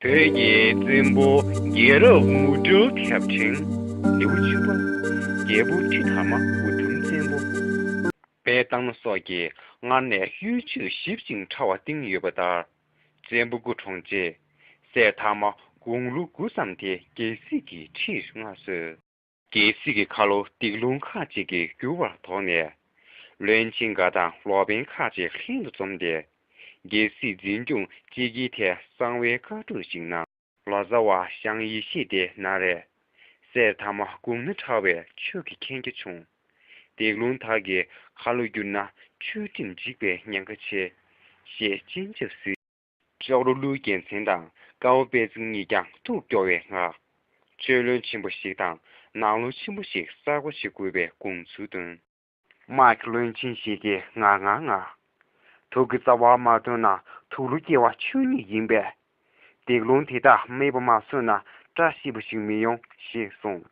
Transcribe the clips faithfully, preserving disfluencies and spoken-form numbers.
བོད་ཀྱི་བཙན་པོ་རྒྱལ་རབས་མུ་ཏིག་ཁྱབ་ཕྲེང་། ལེའུ་བཅུ་པ། རྒྱལ་པོ་ཁྲི་དར་མ་འུ་དུམ་བཙན་པོ། པད་སྟག་སྣ་སོགས་ཀྱིས་སྔར་ནས་གཡུ་ཆུ་ཞིབ་ཅིང་ཕྲ་བ་བཏིང་ཡོད་པ་ལྟར། བཙན་པོ་སྐུ་གྲོངས་རྗེས། སྲས་དར་མ་དགུང་ལོ་དགུ་ཙམ་དེ་རྒྱལ་སྲིད་ཀྱི་ཁྲིར་མངའ་གསོལ། རྒྱལ་སྲིད་ཀྱི་ཁ་ལོ་སྡིག་ལུང་ཁག་ཅིག་གིས་བསྒྱུར་བར་དོགས་ནས། བློན་ཆེན་འགའ་དང་ལོ་པཎ་ཁག་ཅིག་ལྷན་དུ་འཛོམས་ཏེ། རྒྱལ་སྲིད་འཛིན་སྐྱོང་སྤྱི་ཁྱབ་ཐད་གསང་བའི་བཀའ་གྲོས་ཤིག་གནང་། ལོ་ཙཱ་བ་ཞང་ཡེ་ཤེས་དེ་ན་རེ། སྲས་དར་མ་དགུང་ན་ཕྲ་བས་ཆོས་ཀྱི་མཁྱེན་རྒྱ་ཆུང་། སྡིག་ལུང་དག་གིས་ཁ་ལོ་བསྒྱུར་ན་ཆོས་ཁྲིམས་འཇིག་པའི་ཉེན་ཁ་ཆེ། ཞེས་སྤྱན་ཆབ་གཟིགས། ཅོག་རོ་ཀླུའི་རྒྱལ་མཚན་དང་ཀ་བ་པད་ཚལ་གཉིས་ཀྱང་ཐུགས་སྐྱོ་བས་ངག་ཆོས་བློན་ཆེན་པོ་ཞིག་དང་ནང་བློན་ཆེན་པོ་ཞིག་གསར་པ་ཞིག་དགོས་པའི་དགོངས་ཚུལ་བཏོན། དམག་གི་བློན་ཆེན་ཞིག་གིས་ངག་ངག་ངག་དུག་གི་རྩ་བ་མ་ཐོན་ན་དུག་ལོག་སྐྱེ་བ་ཆོས་ཉིད་ཡིན་པས། སྡིག་ལུང་དེ་དག་མེད་པ་མ་བཟོས་ན་བཀྲ་ཤིས་པ་ཞིག་མི་ཡོང་ཞེས་གསུངས།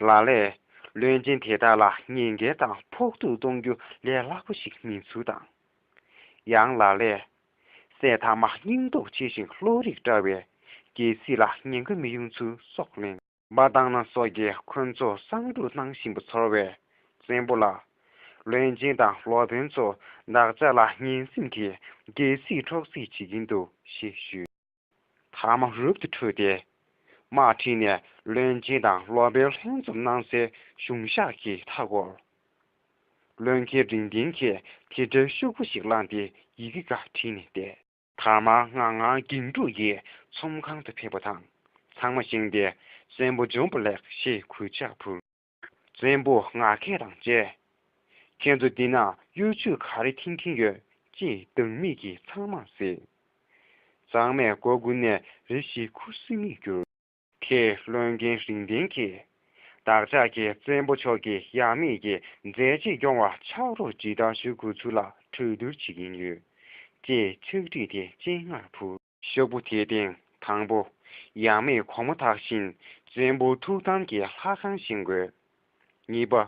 ལ་ལས། བློན་ཆེན་དེ་དག་ལ་ཉེས་འགེལ་དང་ཕོག་ཐུག་གཏོང་རྒྱུ་ལས་སླ་པོ་ཞིག་མིན་ཚུལ་དང་། ཡང་ལ་ལས། སྲས་དར་མ་སྙིང་སྟོབས་ཆེ་ཞིང་བློ་རིག་བཀྲ་བས་རྒྱལ་སྲིད་ལ་ཉེན་ཁ་མི་ཡོང་ཚུལ་སོགས་གླེང་། པད་སྟག་སྣ་སོགས་ཀྱིས་ཁོ་ཚོ་གསང་སྒྲུབ་གནང་བཞིན་པ་ཚོར་བས་བཙན་པོ་ལ། བློན་ཆེན་དང་ལོ་པཎ་ཚོ་བདག་ཅག་ལ་ངན་སེམས་ཀྱིས་རྒྱལ་སྲིད་འཕྲོག་རྩིས་བྱེད་ཀྱིན་འདུག་ཞེས་ཞུས། དར་མ་རབ་ཏུ་ཁྲོས་ཏེ། དམག་ཁྲིད་ནས་བློན་ཆེན་དང་ལོ་པཎ་ལྷན་འཛོམས་གནང་སའི་གཞུང་ཞག་གི་མཐའ་སྐོར། བློན་འཁེལ་རིང་ལྡན་གྱིས་དེ་འདྲའི་ཤོག་བུ་ཞིག་བླངས་ཏེ་ཡི་གེ་འགའ་བྲིས་ནས་བསྡད། དར་མ་ངག་ངག་འགྱིང་འཁྲུག་གིས་ཚོམས་ཁང་དུ་ཕེབས་པ་དང་ཚང་མ་བཞེངས་ཏེ་བཙན་པོ་འཇོམས་པ་ལེགས་ཞེས་གུས་ཕྱག་ཕུལ། བཙན་པོ་ངར་སྐད་དང་བཅས། ཁྱེད་ཚོ་འདི་ན་གཡུ་ཆུ་ག་རེ་འཐེན་གྱིན་ཡོད་ཅེས་སྡང་མིག་གིས་ཚང་མར་གཟིགས། ཚང་མས་མགོ་སྒུར་ནས་རེ་ཞིག་ཁུ་སིམ་མེར་གྱུར། དེར་བློན་འགན་རིང་ལྡན་གྱིས། བདག་ཅག་གིས་བཙན་པོ་མཆོག་གི་ཡབ་མེས་ཀྱི་མཛད་རྗེས་སྐྱོང་བར་ཕྱག་རོགས་ཇི་ལྟར་ཞུ་དགོས་ཚུལ་ལ་གྲོས་བསྡུར་བྱེད་ཀྱིན་ཡོད། ཅེས་ཕྱག་བྲིས་ཏེ་སྤྱན་སྔར་ཕུལ། ཤོག་བུ་དེའི་སྟེང་དང་པོ། ཡབ་མེས་གོང་མ་དག་བཞིན་བཙན་པོ་ཐུགས་དམ་གྱི་ལྷ་ཁང་བཞེངས་དགོས། གཉིས་པ།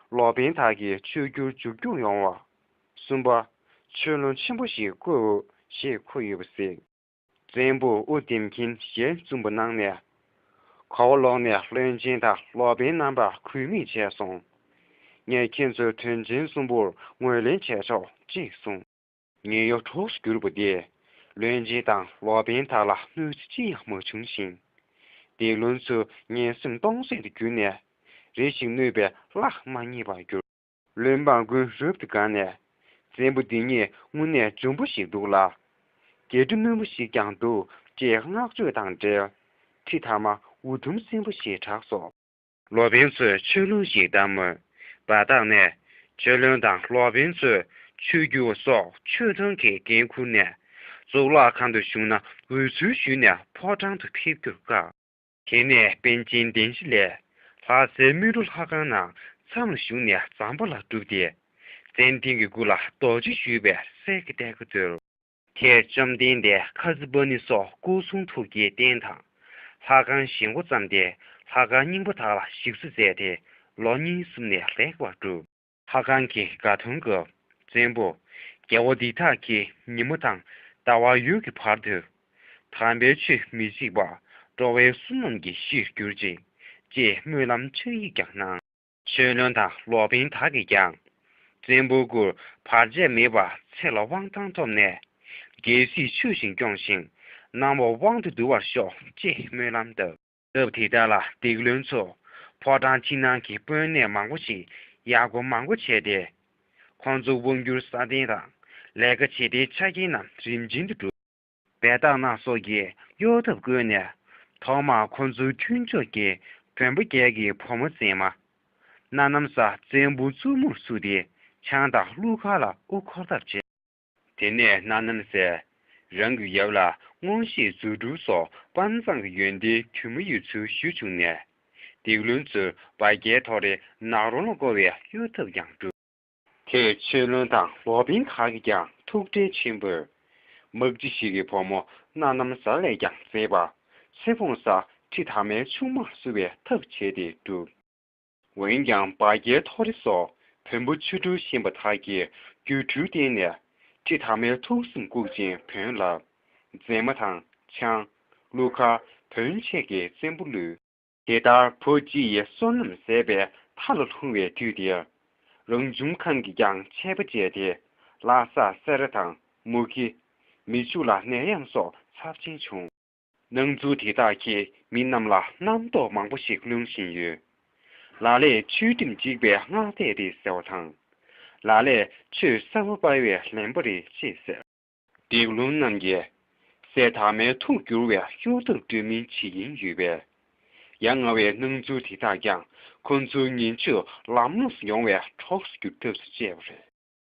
ལོ་པཎ་དག་གིས་ཆོས་བསྒྱུར་མཇུག་སྐྱོང་ཡོང་བ། གསུམ་པ། ཆོས་བློན་ཆེན་པོ་ཞིག་བསྐོས་ཞེས་འཁོད་ཡོད་པ་གཟིགས། བཙན་པོ་དབུ་ལྡེམ་མཁན་ཞལ་བཙུམ་པ་གནང་ནས། གོ་བ་ལོག་ནས་བློན་ཆེན་དང་ལོ་པཎ་རྣམ་པར་གུས་མེད་བྱས་སོང་། ངས་ཁྱེད་ཚོའི་དོན་ཆེན་གསུམ་པོར་ངོས་ལེན་བྱས་ཆོག་ཅེས་གསུངས། ཉེན་གཡོལ་གྲོགས་སུ་གྱུར་པ་དེས་བློན་ཆེན་དང་ལོ་པཎ་དག་ལ་གནོད་འཚེ་ཅི་ཡང་མ་བྱུང་ཞིང་། སྡིག་བློན་ཚོའི་ངན་སེམས་སྟོང་ཟད་དུ་གྱུར་ནས་རེ་ཞིག་གནོད་པའི་གླགས་མ་རྙེད་པར་གྱུར། བློན་འབངས་ཀུན་རབ་ཏུ་དགའ་ནས། བཙན་པོ་འདི་ཉིད་དངོས་གནས་འཇོན་པོ་ཞིག་འདུག་ལ། རྒྱལ་གྲི་རྣོན་པོ་ཞིག་ཀྱང་འདུག་ཅེས་བསྔགས་བརྗོད་དང་འབྲེལ། ཁྲི་དར་མ་འུ་དུམ་བཙན་པོ་ཞེས་གྲགས་སོ། ལོ་པཎ་ཚོས་ཆོས་ལུང་ཞིག་བཏབ་མོད། བར་ཐག་ནས་ཆོས་བློན་དང་ལོ་པཎ་ཚོས་ཆོས་བསྒྱུར་བ་སོགས་ཆོས་དོན་གྱི་འགན་འཁུར་ནས། གཙུག་ལག་ཁང་དུ་བཞུགས་ན་འོས་ཚུལ་ཞུས་ནས་ཕོ་བྲང་དུ་ཕེབས་རྒྱུར་བཀག། དེ་ནས་པཎ་ཆེན་གདན་བཞི་ལས་ལྷ་སའི་སྨིན་གྲོལ་ལྷ་ཁང་ནང་མཚམས་ལ་བཞུགས་ནས་ཛམ་བྷ་ལ་བསྒྲུབས་ཏེ། ཙན་དན་གྱི་སྐུ་ལ་རྡོ་རྗེ་ཞུས་པའི་གསེར་གྱི་གཏེར་ཁ་བཏོད། དེས་བཅོམ་ལྡན་འདས་ཁ་ཙ་པ་ཎི་སོགས་སྐུ་གསུང་ཐུགས་ཀྱི་རྟེན་དང་། ལྷ་ཁང་བཞེངས་འགོ་བརྩམས་ཏེ་ལྷ་ཁང་རྙིང་པ་དག་ལ་ཞིག་གསོ་མཛད་དེ་ལོ་གཉིས་གསུམ་ནས་ལེགས་པར་གྲུབ། ལྷ་ཁང་གི་དགའ་སྟོན་སྐབས་བཙན་པོ། རྒྱལ་བ་འདི་དག་གིས་ཉི་མ་དང་ཟླ་བ་ཡོས་ཀྱི་བར་དུ། དམ་པའི་ཆོས་མི་བཤིག་པ། འགྲོ་བའི་བསོད་ནམས་ཀྱི་གཞིར་གྱུར་ཅིག་ཅེས་སྨོན་ལམ་ཕྱག་ཡིག་ཀྱང་གནང་། ཆོས་བློན་དང་ལོ་པཎ་དག་གིས་ཀྱང་། བཙན་པོའི་སྐུར་བར་ཆད་མེད་པར་ཚེ་ལ་དབང་ཐང་ཐོབ་ནས། རྒྱལ་སྲིད་ཆོས་བཞིན་སྐྱོང་ཞིང་། གནང་བ་དབང་དུ་བསྡུ་བར་ཤོག་ཅེས་སྨོན་ལམ་བཏབ། སྐབས་དེ་དག་ལ་སྡིག་བློན་ཚོ་ཕོ་བྲང་ཕྱི་ནང་གི་དཔོན་གནས་མང་པོ་ཞིག་ཡར་སྐོར་མང་པོ་བྱས་ཏེ། ཁོང་ཚོ་དབང་སྒྱུར་ས་གདན་དང་ལས་ཀ་བྱེད་གཏེའི་ཆ་རྐྱེན་རྣམས་རིམ་བྱོན་དུ་བསྒྲུབས། པད་སྟག་སྣ་སོགས་ཀྱིས་གཡོ་ཐབས་བཀོལ་ནས། ཐོག་མར་ཁོ་ཚོའི་མཐུན་ཕྱོགས་ཀྱི་བོན་པོ་རྒྱལ་གྱི་བུ་མོ་མཛེས་མ། སྣ་ནམ་སར་བཙན་པོའི་བཙུན་མོར་བསུ་སྟེ་ཆང་དང་གླུ་གར་ལ་དབུ་འཁོར་ཐབས་བྱས། དེ་ནས་སྣ་ནམ་སར་རང་གི་ཡབ་ལ་མངོན་ཤེས་རྫུ་འཕྲུལ་སོགས་དཔའ་མཛངས་ཀྱི་ཡོན་ཏན་དུ་མ་ཡོད་ཚུལ་ཞུ་བྱུང་ནས། སྡིག་བློན་ཚོས་བ་རྒྱལ་ཐོ་རེ་ནག་རོང་ལ་བསྐོར་བའི་གཡོ་ཐབས་ཀྱང་བསྒྲུབས། དེས་ཆོས་བློན་དང་ལོ་པཎ་དག་གིས་ཀྱང་ཐུགས་ཁྲལ་ཆེན་པོས། དམག་སྤྱི་ཞིག་གི་བུ་མོ་སྣ་ནམ་ས་ལས་ཀྱང་མཛེས་པ། ཚེ་ཕུང་ས་ཁྲི་དར་མའི་ཆུང་མར་བསུ་བའི་ཐབས་བྱས་ཏེ་བསྒྲུབས། འོན་ཀྱང་བ་རྒྱལ་ཐོ་རེ་སོགས་བོན་པོ་ཆོ་འཕྲུལ་ཤེས་པ་དག་གིས་སྒྱུ་འཕྲུལ་བསྟན་ནས་ཁྲི་དར་མའི་ཐུགས་སེམས་བཀུག་ཅིང་བོན་ལབ། མཛེས་མ་དང་ཆང་། ཀླུ་མཁར་བོན་ཆེན་གྱི་བཙན་པོ་བསླུས། དེ་ལྟར་བུ་གཅིག་ཡིས་བསོད་ནམས་ཟད་པའི་མཐའ་ལ་ལྷུང་བའི་དུས་དེར། རང་བྱུང་ཁམས་ཀྱིས་ཀྱང་ཆད་པ་བཅད་དེ། ལྷ་ས་སེ་ར་དང་མུ་གེ། མི་ཕྱུགས་ལ་ནད་ཡམས་སོགས་ཚབས་ཆེན་བྱུང་། སྣང་ཚུལ་དེ་དག་གིས་མི་རྣམས་ལ་རྣམ་རྟོག་མང་པོ་ཞིག་སློང་བཞིན་ཡོད། ལ་ལས་ཆོས་ཁྲིམས་འཇིག་པའི་སྔ་ལྟས་རེད་ཟེར་བ་དང་། ལ་ལས་ཆོས་གསར་པ་སྤེལ་བའི་ལན་པ་རེད་ཅེས་ཟེར། སྡིག་ལུང་རྣམས་ཀྱིས་སྲས་དར་མའི་ཐུགས་བསྒྱུར་བའི་ཤོག་ཐབ་སྤྲོད་མིན་བྱེད་ཀྱིན་ཡོད་པས། ཡ་ང་བའི་སྣང་ཚུལ་དེ་དག་ཀྱང་ཁོ་ཚོའི་ངན་སྤྱོད་ལམ་ལྷོང་ཡོང་བའི་གྲོགས་སུ་འགྱུར་ཐབས་སུ་བཅས་པ་རེད།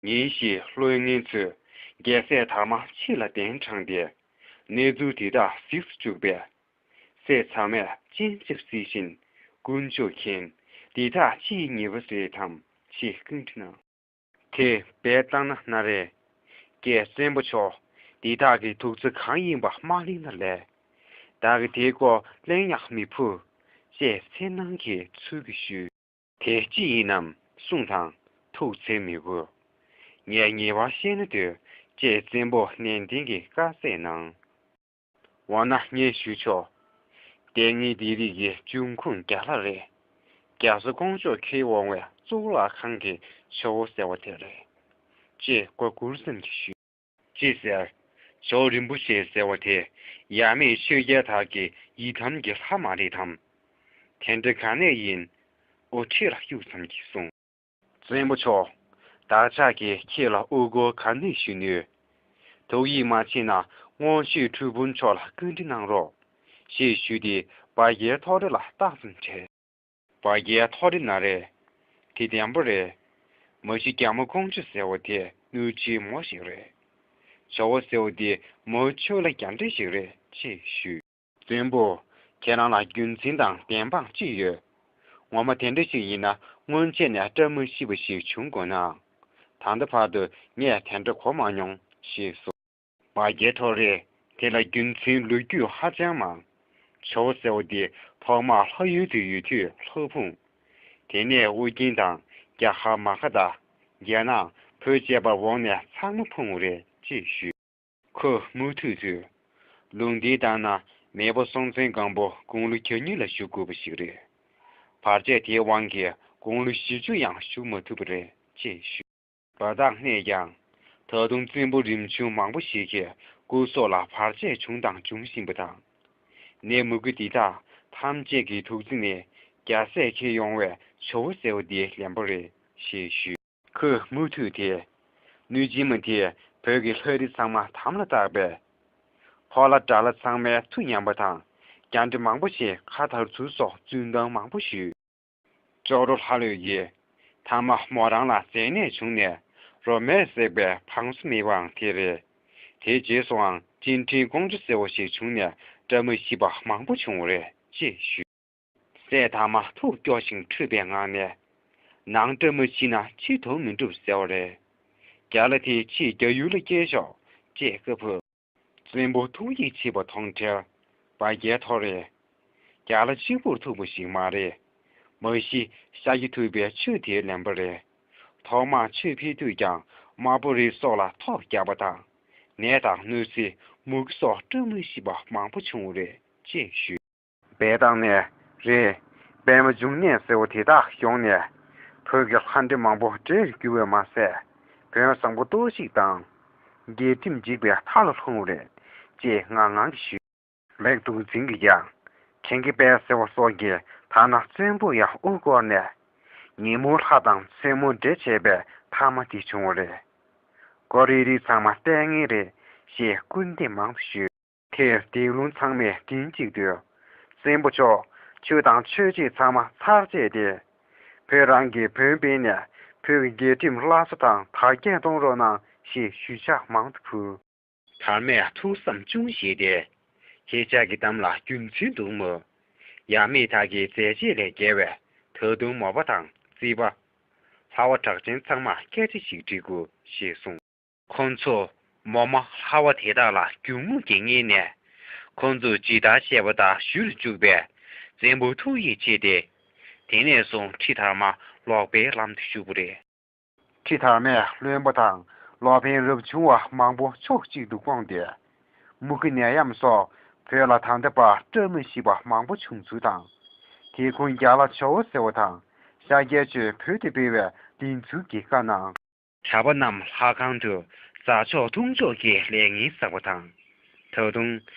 ཉིན་ཞིག་བློན་ངན་ཚོས་རྒྱལ་སྲས་དར་མ་ཕྱི་ལ་གདན་དྲངས་ཏེ། གནས་ཚུལ་དེ་དག་གཟིགས་སུ་བཅུག་པས། སྲས་དར་མས་སྤྱན་ཆབ་གཟིགས་བཞིན་དཀོན་མཆོག་མཁྱེན། འདི་དག་ཅིའི་ཉེས་པ་རེད་དམ་ཞེས་བཀའ་འདྲི་གནང་། དེ་སྦས་བཏང་ན་ན་རེ། ཀྱེ་བཙན་པོ་མཆོག་འདི་དག་གི་དུག་རྫས་གང་ཡིན་པ་མ་གླེང་ན་ལེགས། བདག་གིས་དེའི་སྐོར་གླེང་ཡང་མི་ཕོད། ཅེས་འཚེར་སྣང་གི་ཚུལ་གྱིས་ཞུས། དེ་ཅི་ཡིན་ནམ་གསུངས་དང་ཐུགས་འཚེར་མི་དགོས། ངས་ངེས་པར་ཤེས་ན་འདོད། ཅེས་བཙན་པོ་ནན་ཏན་གྱིས་བཀའ་སྩལ་གནང་། འོ་ན་ངས་ཞུ་ཆོག་ལྟས་ངན་འདི་རིགས་ཀྱི་འབྱུང་ཁུངས་རྒྱ་ལྷ་རེད། རྒྱ་བཟའ་ཀོང་ཇོ་ཁྱེར་འོང་བའི་གཙུག་ལག་ཁང་གི་ཇོ་བོ་ཟེར་བ་དེ་རེད། ཅེས་མགོ་སྒུར་ཙམ་གྱིས་ཞུས། ཅི་ཟེར། ཇོ་བོ་རིན་པོ་ཆེ་ཟེར་བ་དེ་ཡབ་མེས་ཆོས་རྒྱལ་དག་གི་ཡི་དམ་གྱི་ལྷ་མ་རེད་དམ། དེ་འདྲ་ག་ནས་ཡིན། འོ་ཁྲིད་ལ་གཡུག་ཙམ་གྱིས་གསུངས། བཙན་པོ་མཆོག་བདག་ཅག་གིས་ཁྱེད་ལ་དབུ་སྐོར་ག་ནས་ཞུ་ནུས། དོགས་ཡིད་མ་ཆེས་ན་སྔོན་ཆད་གྲུབ་དཔོན་མཆོག་ལ་བཀའ་འདྲི་གནང་རོགས། ཞེས་ཞུས་ཏེ་བ་རྒྱལ་ཐོ་རེ་ལ་རྟགས་ཙམ་བྲེལ། བ་རྒྱལ་ཐོ་རེ་ན་རེ། དེ་བདེན་པ་རེད། མ་གཞི་རྒྱ་མོ་ཀོང་ཇོ་ཟེར་བ་དེ་གནོད་སྦྱིན་མོ་ཞིག་རེད། ཇོ་བོ་ཟེར་བ་དེ་མོའི་ཆོས་ལ་རྒྱ་འདྲེ་ཞིག་རེད་ཅེས་ཞུས། བཙན་པོ། ཁྱེད་རང་ལ་རྒྱུ་མཚན་དང་བདེན་དཔང་ཅི་ཡོད། ངོ་མ་དེ་འདྲ་ཞིག་ཡིན་ན་སྔོན་ཆད་ནས་བཀྲ་མ་ཤིས་པ་ཞིག་བྱུང་དགོས་ནའང་། ད་ལྟ་བར་དུ་ངས་དེ་འདྲ་གོ་མ་མྱོང་ཞེས་གསུངས། བ་རྒྱལ་ཐོ་རེ། དེ་ལ་རྒྱུ་མཚན་ལོ་རྒྱུས་ཧ་ཅང་མང་། ཇོ་བོ་ཟེར་བ་འདི་ཐོག་མར་ལྷ་ཡུལ་དུ་ཡོད་དུས་ལྷ་ཕུང་། དེ་ནས་ཨོ་རྒྱན་དང་རྒྱ་གར་མ་ག་དྷ། རྒྱ་ནག་བོད་བཅས་པར་འོངས་ནས་ཚང་མ་ཕུང་བ་རེད་ཅེས་ཞུས། ཁོས་མུ་མཐུད་དུ། ལུང་འདི་ལྟར་ན་མེས་པོ་སྲོང་བཙན་སྒམ་པོ་དགུང་ལོ་གྱ་གཉིས་ལ་བཞུགས་དགོས་པ་ཞིག་རེད། བར་ཆད་དེའི་དབང་གིས་དགུང་ལོ་བཞི་བཅུ་ཡང་བཞུགས་མ་ཐུབ་པ་རེད་ཅེས་ཞུས། བ་དང་གནས་ཀྱང་། ད་དུང་བཙན་པོ་རིམ་བྱོན་མང་པོ་ཞིག་གི་སྐུ་སྲོག་ལ་བར་ཆད་བྱུང་དང་འབྱུང་བཞིན་པ་དང་། ནད་མུ་གེ་འདི་དག་ཐམས་ཅད་ཀྱི་དུག་རྫས་ནི་རྒྱལ་སྲས་ཁྱེར་ཡོང་བའི་ཇོ་བོ་ཟེར་བ་འདིའི་ལན་པ་རེད་ཞེས་ཞུས། ཁོས་མུ་མཐུད་དེ། གནོད་སྦྱིན་མ་དེས་བོད་ཀྱི་ལྷ་རིས་ཚང་མ་དམ་ལ་བཏགས་པས། ཕོ་ལྷ་དགྲ་ལྷ་ཚང་མའི་མཐུ་ཉམས་པ་དང་། རྒྱ་འདྲེ་མང་པོ་ཞིག་ཁ་དར་ཚུལ་སོགས་རྫུན་གཏམ་མང་པོ་ཞུས། ཅོག་རོ་ལྷ་ལོས་ཀྱིས། ཐ་མ་མོ་རང་ལ་མཛེ་ནད་བྱུང་ནས་རོ་མས་བསྲེགས་པའི་བང་སོ་མེད་པའང་དེ་རེད། དེའི་རྗེས་སུའང་སྤྱན་འདྲེན་ཀོང་ཇོ་ཟེར་བ་ཞིག་བྱུང་ནས་བཀྲ་མ་ཤིས་པ་མང་པོ་བྱུང་བ་རེད་ཅེས་ཞུས། སྲས་དར་མ་ཐུགས་སྐྱོ་ཞིང་འཁྲུལ་པའི་ངང་ནས། ནང་བཀྲ་མ་ཤིས་ན་ཕྱི་དོན་མི་འགྲུབ་ཟེར་བ་རེད། རྒྱ་ལྷ་དེ་ཕྱིས་རྒྱ་ཡུལ་ལ་སྐྱེལ་ཤོག་ཅེས་བཀའ་ཕབ། བཙན་པོ་ཐུགས་ཡིད་ཆེས་པ་མཐོང་འཕྲལ། བ་རྒྱལ་ཐོ་རེ། རྒྱ་ལྷ་གཅིག་པུར་ཐུག་པ་ཞིག་མ་རེད། མ་གཞི་ཤཱཀྱ་ཐུབ་པའི་ཆོས་དེའི་ལན་པ་རེད། ཐོག་མར་ཆོས་ཕུལ་དུས་ཀྱང་དམར་པོ་རི་སོགས་ལ་ཐོག་བརྒྱབ་པ་དང་། ནད་དང་གནོད་འཚེ་མུ་གེ་སོགས་བཀྲ་མ་ཤིས་པ་མང་པོ་བྱུང་བ་རེད་ཅེས་ཞུས། བལ་དང་ནས་རེད། པད་མ་འབྱུང་གནས་ཟེར་བ་དེ་དག་ཡོང་ནས། བོད་ཀྱི་ལྷ་འདྲེ་མང་པོ་འདྲེར་གྱུར་བས་མ་ཟད། བོན་བཟང་པོ་ཏོག་ཅིག་དང་། རྒྱལ་ཁྲིམས་འཇིག་པའི་མཐའ་ལ་ལྷུང་བ་རེད། ཅེས་ངག་ངག་གིས་ཞུས། ལེགས་གདུང་འཛིན་གྱིས་ཀྱང་། གན་གི་པད་ཟེར་བ་སོགས་ཀྱིས་ཐ་ན་བཙན་པོ་ཡང་དབུ་བསྐོར་ནས། ཉིན་མོ་ལྷ་དང་མཚན་མོ་འདྲེ་བྱས་པའི་མཐའ་མ་དེ་བྱུང་བ་རེད། ཀོ་རེ་རི་ཚང་མ་ལྟས་ངན་རེད་ཞེས་སྐུར་འདེབས་མང་དུ་ཞུས། དེར་སྡིག་ལུང་ཚང་མས་མགྲིན་གཅིག་ཏུ། བཙན་པོ་མཆོག་ཆོས་དང་ཆོས་བྱེད་ཚང་མ་ཚར་བཅད་དེ། བོད་རང་གི་བོན་སྤེལ་ནས་བོད་ཀྱི་རྒྱལ་ཁྲིམས་སླར་གསོ་དང་དར་རྒྱས་གཏོང་རོགས་གནང་ཞེས་ཞུ་ཕྱག་མང་དུ་ཕུལ། དར་མས་ཐུགས་བསམ་ཅུང་བཞེས་ཏེ། ཁྱེད་ཅག་གི་གཏམ་ལ་རྒྱུ་མཚན་འདུག་མོད། ཡབ་མེས་དག་གི་མཛད་རྗེས་ལས་བརྒལ་བའི་ད་དུང་མོས་པ་དང་བརྩེ་བ། ལྷ་བ་གྲགས་ཅན་ཚང་མར་སྐད་ཆ་ཞིག་འདྲི་དགོས་ཞེས་གསུངས། ཁོ་ཚོ་མོ་མ་ལྷ་བ་དེ་དག་ལ་སྒྱུག་མོ་གིས་བརྙས་ནས། ཁོ་ཚོ་ཇི་ལྟར་བཤད་པ་ལྟར་ཞུ་རུ་བཅུག་པས། བཙན་པོ་ཐུགས་ཡིད་ཆེས་ཏེ། དེ་ནས་བཟུང་ཁྲི་དར་མ་ལོག་པའི་ལམ་དུ་ཞུགས་པ་རེད། ཁྲི་དར་མས་བློན་པོ་དང་ལོག་ཕན་རབ་བྱུང་བ་མང་པོ་ཕྱོགས་གཅིག་ཏུ་བསྐོངས་ཏེ། མུ་གེ་ནད་ཡམས་སོགས་ བོད་ལ་ད་ལྟ་བར་བཀྲ་མ་ཤིས་པ་མང་པོ་བྱུང་ཚུལ་དང་། དེ་ཁུངས་རྒྱ་ལ་ཇོ་བོ་ཟེར་བ་དང་ཤཱཀྱ་ཇོས་བོད་དུ་སྤེལ་བའི་བདེན་ཚུལ་གྱི་བཀའ་གནང་། གྲྭ་པ་རྣམས་ལྷ་ཁང་དུ་ཟ་ཆོག་འཐུང་ཆོག་གི་ལས་ངན་བསགས་པ་དང་། ད་དུང་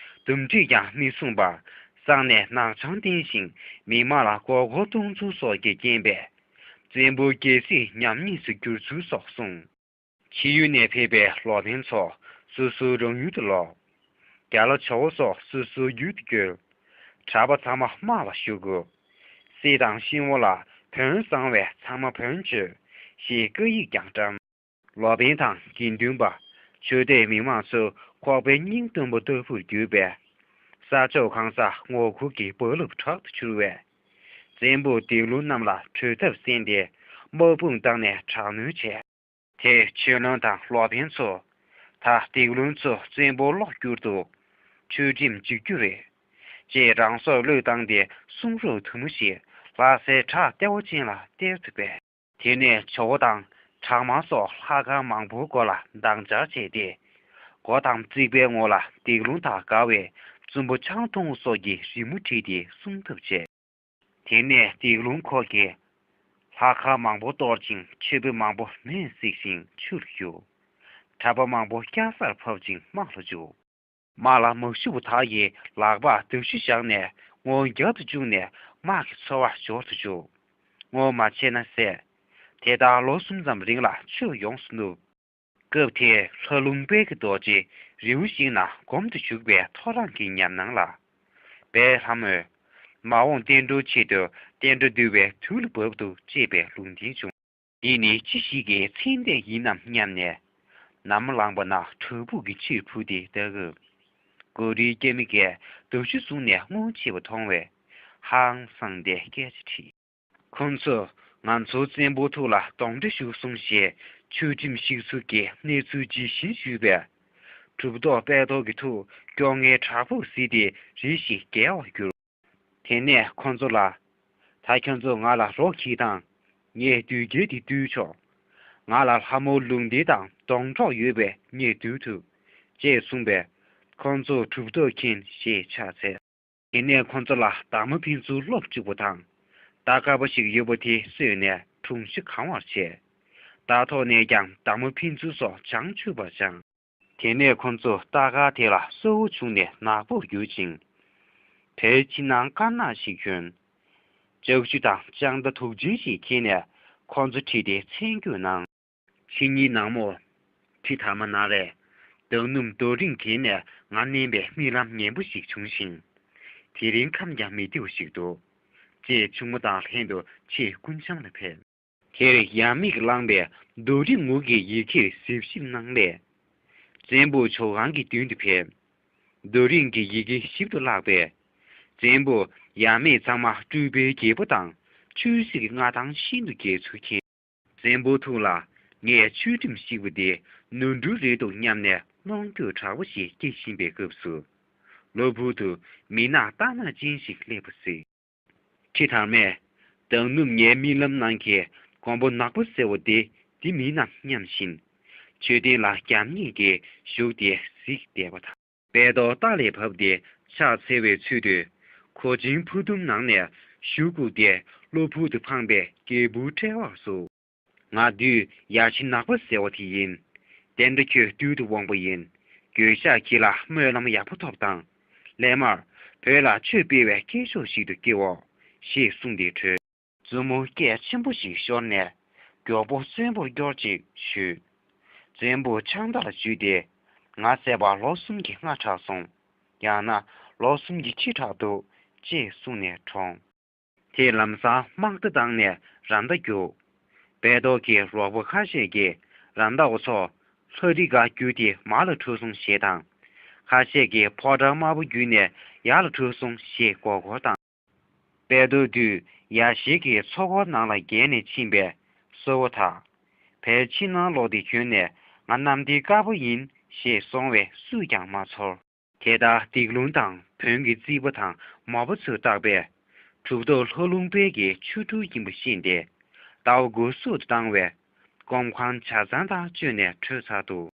འདུམ་འགྲིག་ཀྱང་མི་སྲུང་བར་སང་ནས་ནག་ཆང་བསྟེན་ཞིང་མི་མང་ལ་མགོ་སྐོར་གཏོང་ཚུལ་སོགས་ཀྱི་རྐྱེན་པས། བཙན་པོ་རྒྱལ་སྲིད་ཉམས་ཉེས་སུ་གྱུར་ཚུལ་སོགས་གསུངས། ཕྱི་ཡུལ་ནས་ཕེབས་པའི་ལོ་པཎ་ཚོ་སོ་སོའི་རང་ཡུལ་དུ་ལོག་རྒྱ་ལོ་ཇོ་བོ་སོགས་སོ་སོའི་ཡུལ་དུ་བསྐྱོད། གྲྭ་པ་ཚང་མ་དམག་ལ་ཞུགས། གསེར་དང་ཤིང་འོ་ལ་བོན་བཟང་བས་ཚང་མ་བོན་བཅོས་ཞེས་བཀའ་ཡིག་ཀྱང་བཀྲམ། ལོ་པཎ་དང་དགེ་འདུན་པ་ཆོས་དད་མི་མང་ཚོ་ཁོག་པའི་སྙིང་གཏུམ་པོ་ལྟ་བུར་གྱུར་པས། ས་ཕྱོགས་གང་སར་ངོ་རྒོལ་གྱི་རྦ་རླབས་དྲག་ཏུ་འཕྱུར་བས། བཙན་པོས་སྡིག་ལུང་རྣམས་ལ་གྲོས་ཐབས་གསན་ཏེ་དམག་དཔུང་བཏང་ནས་དྲག་གནོན་བྱས། དེས་ཆོས་བློན་དང་ལོ་པཎ་ཚོ། ད་སྡིག་ལུང་ཚོ་བཙན་པོ་ལོག་བསྐྱུར་འདུག་ཆོས་ཁྲིམས་འཇིག་རྒྱུ་རེད། ཅེས་རང་སྲོག་བློས་བཏང་སྟེ་གསུང་རོགས་དུ་མ་ཞིག་ལྷ་སའི་བྲག་ལྟེ་བ་ཅན་ལ་གཏེར་དུ་སྦས། དེ་ནས་ཇོ་བོ་དང་བྲག་དམར་སོགས་ལྷ་ཁང་མང་པོའི་སྒོ་ལ་འདང་རྒྱག་བྱས་ཏེ། སྒོ་དང་རྩིག་པའི་ངོས་ལ་སྡིག་ལུང་དང་འགལ་བའི་བཙུན་པོ་ཆང་འཐུང་སོགས་ཀྱི་རི་མོ་བྲིས་ཏེ་སྲུང་ཐབས་བྱས། དེ་ནས་སྡིག་ལུང་ཁོ་གིས་ལྷ་ཁང་མང་པོ་གཏོར་ཅིང་མཆོད་པ་མང་པོ་མེས་བསྲེགས་ཤིང་ཆུར་གཡུགས། གྲྭ་པ་མང་པོ་སྐྱ་སར་ཕབ་ཅིང་དམག་ལ་འཇུག་དམག་ལ་མ་ཞུགས་པ་དག་གི་ལག་པར་མདའ་གཞུ་བཞག་ནས་སྔོན་རྒྱབ་ཏུ་བཅུག་ནས་དམག་གི་འཚོ་བ་འབྱོར་དུ་བཅུག་སྔོན་མ་ཆད་ན་བསད། དེ་ལྟར་ལོ་གསུམ་ཙམ་རིང་ལ་ཆོས་ཡོངས་སུ་བསྣུབས། སྐབས་དེར་ལྷ་ལུང་དཔལ་གྱི་རྡོ་རྗེ་རི་བོ་ཞིག་ན་སྒོམ་དུ་བཞུགས་པའི་ཐོ་རངས་ཀྱི་ཉམས་སྣང་ལ། དཔལ་ལྷ་མོས། མ་འོངས་བསྟན་འགྲོའི་ཆེད་དུ་བསྟན་དགྲ་འདུལ་བའི་དུས་ལ་བབ་འདུག་ཅེས་པའི་ལུང་བསྟན་བྱུང་། འདི་ནི་ཅི་ཞིག་གི་མཚན་ལྟས་ཡིན་ནམ་སྙམ་ནས། ནམ་ལངས་པ་ན་བྲག་ཕུག་གི་ཕྱིར་འཕུར་ཏེ་ལྟ་སྐབས། གངས་རིའི་སྐྱ་མི་གིས་མདའ་གཞུ་བཟུང་ནས་སྔོན་ཕྱིན་པ་མཐོང་བས་ཧང་སངས་ཏེ་སྐད་ཆ་དྲིས། ཁོ་ཚོས་ང་ཚོ་བཙན་པོ་ཐུགས་ལ་གདོན་འདྲེ་ཞུགས་སོང་ཞེས་ཆོས་ཁྲིམས་བཤིག་ཚུལ་གྱི་གནས་ཚུལ་ཇི་བཞིན་ཞུས་པས། གྲུབ་ཐོབ་དཔལ་རྡོར་གྱི་ཐུགས་སྐྱོ་ངལ་དྲག་པོས་གཟིར་ཏེ་རེ་ཞིག་བརྒྱལ་བར་གྱུར། དེ་ནས་ཁོ་ཚོ་ལ། ད་ཁྱོད་ཚོ་ང་ལ་རོགས་གྱིས་དང་། ངས་དུས་འགྱུར་དེ་བཏུལ་ཆོག་ང་ལ་ལྷ་མོ་ལུང་བསྟན་དང་སྡོང་གྲོགས་ཡོད་པས་ངས་བཏུལ་ཐུབ། ཅེས་གསུངས་པས། ཁོ་ཚོས་གྲུབ་ཐོབ་མཁྱེན་ཞེས་ཕྱག་འཚལ། དེ་ནས་ཁོ་ཚོ་ལ་དར་མ་ཕན་ཚུན་སློབ་བཅུག་པ་དང་། རྟ་དཀར་པོ་ཞིག་ཡོད་པ་དེ་གསོས་ནས་དྲུང་ཞིག་གང་བར་བྱས། རྟ་ཐོག་ནས་ཀྱང་དར་མ་ཕན་ཚུན་སོགས་བྱང་ཆུབ་པར་སྦྱངས། དེ་ནས་ཁོ་ཚོ་རྟ་དཀར་དེ་ལ་གསོ་བ་བྱུང་ནས་ནག་པོར་གྱུར་ཅིང་། དེའི་ཕྱི་ནང་དཀར་ནག་ཞིག་གྱོན། ལྕགས་ཀྱུ་དང་ལྕགས་མདའ་དུག་ཅན་ཞིག་ཁྱེར་ནས་ཁོ་ཚོ་ཁྲིད་དེ་མཚན་བསྐྱོན་གནང་། ཕྱི་ཉིན་ནངས་མོར། ཁྲི་དར་མ་ནང་ལས། བདག་སྣུམ་རྡོ་རིང་གྱེན་ནས་ང་མནན་པའི་རྨི་ལམ་ངན་པོ་ཞིག་བྱུང་ཞིང་། དེ་རིང་ཁམས་ཀྱང་མི་བདེ་བ་ཞིག་འདུག་ཅེས་ཆུང་མ་དང་ལྷན་དུ་ཆེས་སྐུ་འཆམ་ལ་ཕེབས། དེར་ཡབ་མེས་བླངས་པའི་རྡོ་རིང་ངོས་ཀྱི་ཡི་གེར་གཟིགས་ཞིབ་གནང་སླད། བཙན་པོ་ཇོ་ཁང་གི་མདུན་དུ་ཕེབས། རྡོ་རིང་གི་ཡི་གེ་ཞིབ་ཏུ་བཀླགས་པས། བཙན་པོས་ཡབ་མེས་ཚང་མ་སྤྲུལ་པའི་རྒྱལ་པོ་དང་ཆོས་སྲིད་ཀྱི་མངའ་ཐང་ཤིན་ཏུ་རྒྱས་ཚུལ་མཁྱེན། བཙན་པོའི་ཐུགས་ལ་ངས་ཆོས་ཁྲིམས་བཤིག་པ་དེ་ནོར་འཁྲུལ་རེད་འདུག་སྙམ་ནས་གནོང་འགྱོད་དྲག་པོ་ཞིག་སྐྱེ་བཞིན་པའི་སྐབས་སུ། གློ་བུར་དུ་མི་ནག་རྟ་ནག་ཅན་ཞིག་སླེབས་པ་གཟིགས། ཁྲི་དར་མས། བདག་སྣུམ་ངའི་རྨི་ལམ་ནང་གི་མགོན་པོ་ནག་པོ་ཟེར་བ་དེ་འདི་མིན་ནམ་སྙམ་བཞིན། མཆོད་རྟེན་ལ་རྒྱབ་གཉིས་ཀྱིས་བཞུགས་ཏེ་གཟིགས་བསྡད་པ་དང་། དཔལ་རྡོར་རྟ་ལས་བབས་ཏེ་ཕྱག་འཚལ་བའི་ཚུལ་དུ། གོ་ཆེན་ཕུ་དུམ་ནང་ནས་གཞུ་བཀུག་སྟེ་གློ་བུར་དུ་འཕངས་པས་སྐྱེས་བུ་དཔྲལ་བར་གསོལ། ང་བདུད་ཡ་ཤི་ནག་པོ་ཟེར་བ་དེ་ཡིན། བསྟན་དགྲ་ཁྱོད་བཏུལ་དུ་འོང་པ་ཡིན། མགོན་ཤཱཀྱ་ལ་སྨོན་ལམ་ཡག་པོ་ཐོབ་དང་། སླད་མར་བོད་ལ་ཆོས་སྤེལ་བའི་སྐྱེས་མཆོག་ཞིག་ཏུ་སྐྱེའོ། ཞེས་གསུངས་ཏེ་བྲོས། བཙུན་མོ་སྐད་ཆེན་པོ་ཞིག་ཤོར་ནས་མགྱོགས་པོ་བཙན་པོར་སྐྱོར་ཅིག་ཞུས། བཙན་པོས་ཕྱག་མདའ་ལ་འཇུས་ཏེ། ང་བསད་པ་ལོ་གསུམ་གྱི་སྔ་དྲགས་སོང་། ཡང་ན་ལོ་གསུམ་གྱི་ཕྱི་དྲགས་འདུག་ཅེས་གསུངས་ནས་གྲོངས། དེ་ལམ་སང་དམག་རྟ་བཏང་ནས་ར་མདའ་རྒྱུགས། དཔལ་རྡོར་གྱི་རོགས་པ་ཁ་ཤས་ཀྱིས་ར་མདའ་འུ་ཚོ་ལྷ་རི་ཀ་བརྒྱུད་དེ་མར་ལ་བྲོས་སོང་ཞེས་དང་། ཁ་ཤས་ཀྱིས་ཕོ་བྲང་དམར་པོ་བརྒྱུད་ནས་ཡར་ལ་བྲོས་སོང་ཞེས་མགོ་སྐོར་བཏང་། དཔལ་རྡོར་དུས་ཡ་ཤེ་གི་ཚོགས་འཁོར་ནང་ལ་འགྱེལ་ནས་ཕྱིན་པས་གསོལ་བ་དག་ཕའི་ཕྱི་ནང་ལོག་སྟེ་གྱོན་ནས་ང་གནམ་བདེ་དཀར་པོ་ཡིན་ཞེས་སོང་བས་སུས་ཀྱང་མ་ཚོར། དེ་ལྟར་སྡིག་ལུང་དང་བོན་གྱི་རྩིས་པ་དང་མ་བུ་ཚོས་བཏགས་པས། གྲུབ་ཐོབ་ལྷ་ལུང་དཔལ་གྱི་ཆོ་འཕྲུལ་ཡིན་པ་ཤེས་ཏེ། ཟླ་བ་དགུ་སོགས་སུ་བཏང་བས། སྐོམ་ཁང་ཇ་ཚང་དང་བཅོས་ནས་བྲོས་ཚར་འདུག་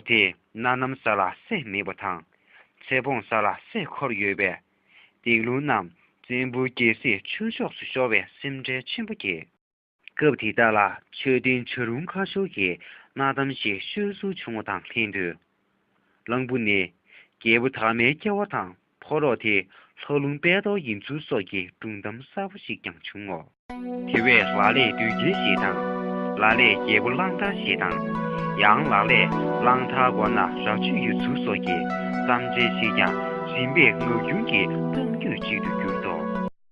དེ་གནའ་ནམ་ས་ལ་སྲེག་མེད་པ་དང་། ཚེ་སྤོང་ས་ལ་སྲས་འཁོར་ཡོད་པས། སྡིག་ལུང་རྣམས་བཙན་པོ་རྒྱལ་སྲས་ཆོས་ཕྱོགས་སུ་ཤོར་བའི་སེམས་ཁྲལ་ཆེན་པོ་སྐྱེས། སྐབས་དེ་དག་ལ་མཆོད་རྟེན་བྱ་རུང་ཁ་ཤོར་གྱི་གནའ་གཏམ་ཞིག་ཤོད་སྲོལ་བྱུང་བ་དང་ལྷན་དུ། གླང་བུ་ནི་རྒྱལ་པོ་དར་མའི་སྐྱེ་བ་དང་ཕོ་རོག་དེ་ལྷ་ལུང་དཔལ་རྡོར་ཡིན་ཚུལ་སོགས་ཀྱི་སྒྲུང་གཏམ་གསར་པ་ཞིག་ཀྱང་བྱུང་ངོ་། དེ་བས་ལ་ལས་བདུད་རྒྱལ་ཞེས་དང་། ལ་ལས་རྒྱལ་པོ་གླང་དར་ཞེས་དང་། ཡང་ལ་ལས་གླང་དར་མགོ་ན་རྭ་ཅོ་ཡོད་ཚུལ་སོགས་ཀྱི་གཏམ་འཆལ་ཞིག་ཀྱང་རིམ་པས་ངག་རྒྱུན་གྱི་གཏམ་རྒྱུད་ཅིག་ཏུ་གྱུར།